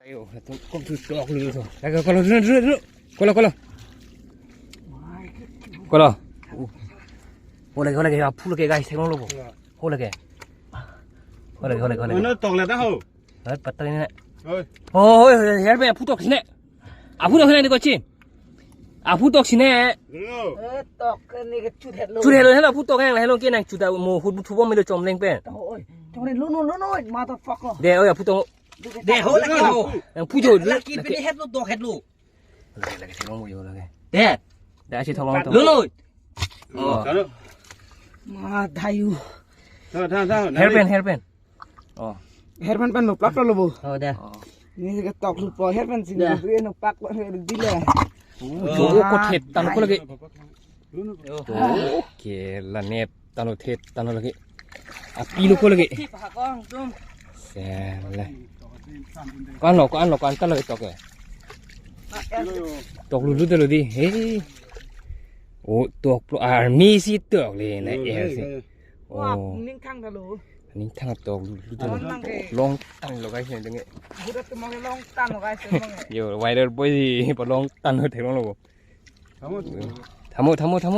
Ayo, tu kau tu tok lu tu. Dah kau lu tu tu. Kau lu kau lu. Kau lu. Oh, lagi kau lagi apa lagi guys, tengok lu. Kau lagi. Kau lagi kau lagi kau lagi. Mana tok lah tahu. Hai, patah ini nak. Oi. Oh, oi, oi, help me, apa tok sini. Apa tok sini ni kau cin. Apa tok sini. ເອີ ຕອກນີ້ກໍຈຸດເຮັດໂລ ຈຸດເຮັດໂລ ເຫັນບໍ່ ຜູ້ຕົກແຮງ ໃຫ້ລົງກິນນາງຈຸດ ໝູ່ຫຸດບຸທຸວງ ມີໂລຈົມເລັງເປັນ ໂອ້ຍ ຈົມເລັງ ໂລໂນ ໂລໂນ ມາຕາຟັກ ເດ້ ເອີຍ ຜູ້ຕົກ ເດ້ ໂຫ ລະກິນໂລ ຜູ້ໂຍນ ລະກິນເປັນເຮັດໂລ ຕົກເຮັດໂລ ເດ້ ເດ້ ຊິທອງລອງ ໂລໂນ ມາໄດ້ຢູ່ ເຮັດເປັນ ເຮັດເປັນ ອໍ ເຮັດມັນເປັນໜູປລັກແລ້ວບໍ່ ເອີ ເດ້ ນີ້ກໍຕອກລູກປອຍ ເຮັດມັນຊິເປັນໜູປລັກເຮັດດີແລ້ວ ໂອ້ ໂກເທດຕັນໂກລະເກ ໂອເຄ ລະເນັດຕັນໂກເທດຕັນໂກລະເກ ອາປີລູກໂກລະເກ ແຊນເລີຍ ກວານຫຼອກ ກວານຫຼອກ ກວານຕະເລີຍຕອກເລີຍ ຕອກລຸດລຸດເລີຍດີ ເຮີ ໂອ້ ຕອກ ອາ ມີຊິຕອກເລີຍນະ ເອີ ເອຊິ ໂອ້ ນິງທັງທະໂລ ນິງທັງຕອກລຸດລຸດເລີຍ ລອງຕັນໂລກໄກເຫັນຈັ່ງນີ້ ບຸດຕະມອງລອງຕັນໂລກໄກເຫັນ ໂຍ ໄວເດີ ບໍ່ຊິບໍ່ລອງຕັນເທລອງໂລ ທຳໂມ ທຳໂມ ທຳໂມ